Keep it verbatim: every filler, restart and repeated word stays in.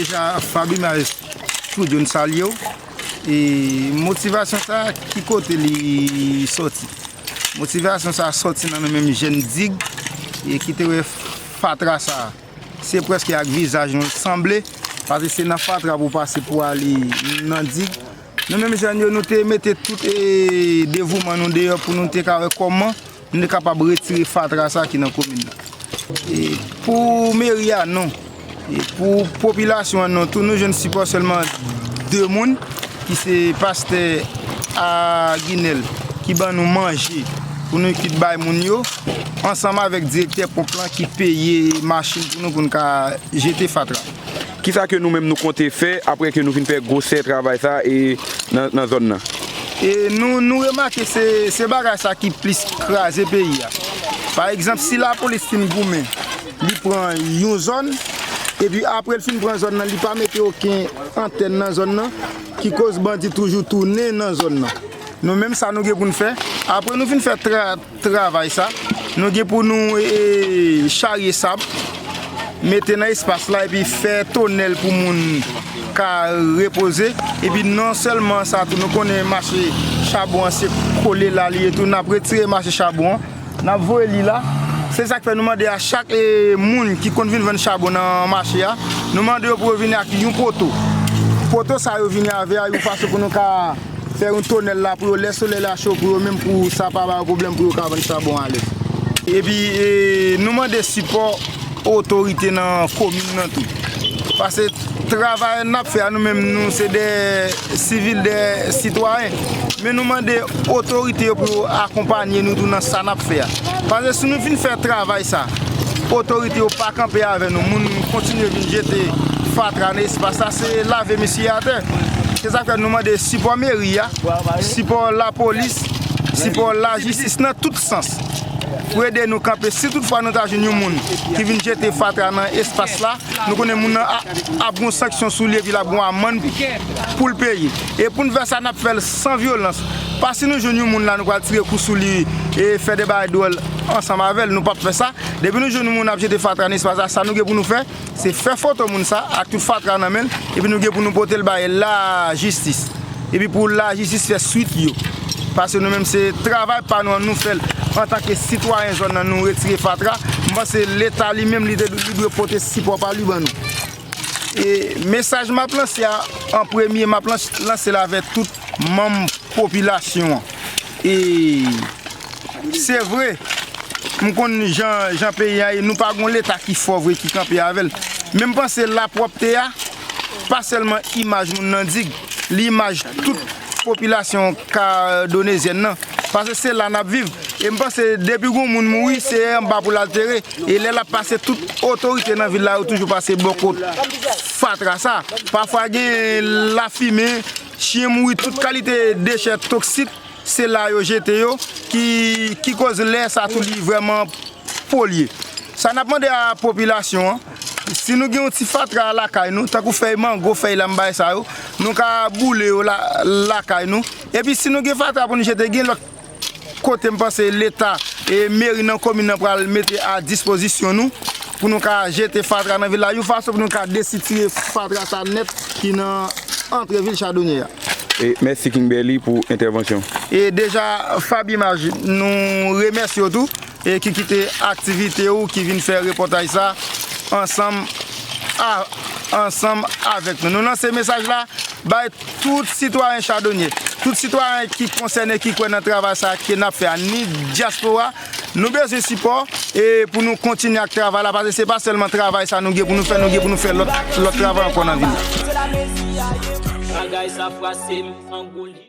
Deja, Fab Image Studio n salye w. E motivasyon sa, ki kote li sòti? Motivasyon sa sòti nan nou menm jèn Dig, e ki te wè fatra sa. Se prèske ak vizaj nou sanble, paske se nan fatra pou w pase pou w ale nan Dig. Nou menm jèn yo, nou te mete tout, e, devouman nou deyò pou nou te ka wè kòman nou te kapab retire fatra sa ki nan komin nan. E pou meri a, non. E pou popilasyon an, non. Tou nou jwenn sipò sèlman de moun, ki se pastè Aginèl, ki ban nou manje pou nou kit bay moun yo, ansanm avèk direktè ponp lan ki peye machin pou nou, pou nou ka jete fatra. Kisa ke nou menm nou konte fè apre ke nou fin fè gwosè travay sa e nan, nan zòn nan? E nou, nou remake se, se bagay sa ki plis kraze peyi a. Pa egzanp, si lapolis fin goumen, li pran yon zòn, epi apre l fin pran zòn nan, li pa mete okenn antèn nan zòn nan, ki koz bandi toujou tounen nan zòn nan. Nou menm sa nou gen pou n fè, apre nou fin fè tra-, travay sa, nou gen pou nou, e, charye sab, mete nan espas la, epi fè tonèl pou moun ka repoze. Epi non sèlman sa tou, nou konnen mache chabon an se kole la li ye tou, n ap retire mache chabon an, n ap voye li la. Se sa k fè nou mande a chak, e, moun ki konn vin vann chabon nan mache a, nou mande yo pou yo vini ak yon poto. Poto sa yo vini avè a, yon fason pou nou ka fè yon tonèl la pou yo, lè solèy la cho pou yo menm, pou sa pa ba yo pwoblèm, pou yo ka vann chabon alèz. Epi, e, nou mande sipò otorite nan komin nan tou. Paske travay n ap fè a, nou menm, nou se de sivil, de sitwayen. Men nou mande otorite yo pou yo akonpanye nou tou nan sa n ap fè a. Paske si nou fin fè travay sa, otorite yo pa kanpe avè nou, moun kontinye vin jete fatra nan espas la, se lave misye atè. Se sa k fè nou mande sipò meri a, sipò lapolis, sipò lajistis nan tout sans, pou ede nou kanpe. Si toutfwa nou ta jwenn yon moun ki vin jete fatra nan espas la, nou konnen moun nan a-, ap gon sanksyon sou li, epi l ap gon amann pou l peye. E pou n fè sa, n ap fè l san vyolans. Pa si nou jwenn yon moun la, nou pral tire kou sou li e fè de bagay dwòl ansanm avè l, nou p ap fè sa. Depi nou jwenn yon moun ap jete fatra nan espas la, sa nou gen pou nou fè, se fè foto moun sa ak tout fatra nan men l, epi nou gen pou nou pote l bay lajistis. Epi pou lajistis fè swit yo. Paske nou menm se travay pa nou an nou fè l. Antanke sitwayen zòn nan, nou retire fatra, m panse Leta li menm li te, li dwe pote sipò pa li ban nou. E mesaj m ap lanse a, an premye, m ap lans-, lanse l avè tout manm popilasyon an. E se vre, m konn jan, jan peyi a ye, nou pa gon Leta ki fò vre, ki kanpe avè l. Men m panse lapwòpte a, pa sèlman imaj moun nan Dig, li imaj tout popilasyon kadonezyèn nan. Paske se la n ap viv. E m panse depi gon moun mouri, se anba pou l al tere. E lè l ap pase, tout otorite nan vil la, yo toujou pase bò kot fatra sa. Pafwa gen lafimen, chen mouri, tout kalite dechè toksik, se la yo jete yo, ki, ki koz lè sa tou li vrèman polye. Sa n ap mande a popilasyon an, si nou gen yon ti fatra lakay nou, tankou fèy mango, fèy la, m bay sa yo, nou ka boule yo la, lakay nou. Epi si nou gen fatra pou nou jete, gen lòt kote m panse Leta e meri nan komin nan pral mete a dispozisyon nou pou nou ka jete fatra nan vil la, yon fason pou nou ka desitire fatra sa nèt ki nan antre vil Chadonyè a. E mèsi Kimberly pou entèvansyon. E deja, Fab Image, nou remèsye w tou, e ki kite aktivite ou, ki vin fè repòtaj sa ansanm a, ansanm avèk nou. Nou lanse mesaj la bay tout sitwayen Chadonyè, tout sitwayen ki konsène, ki kwè nan travay sa ke n ap fè a, ni dyaspora, nou bezwen sipò e pou nou kontinye ak travay la, paske se pa sèlman travay sa nou gen pou nou fè, nou gen pou nou fè lòt, lòt travay ankò nan vil la. Bagay sa frape m an goul.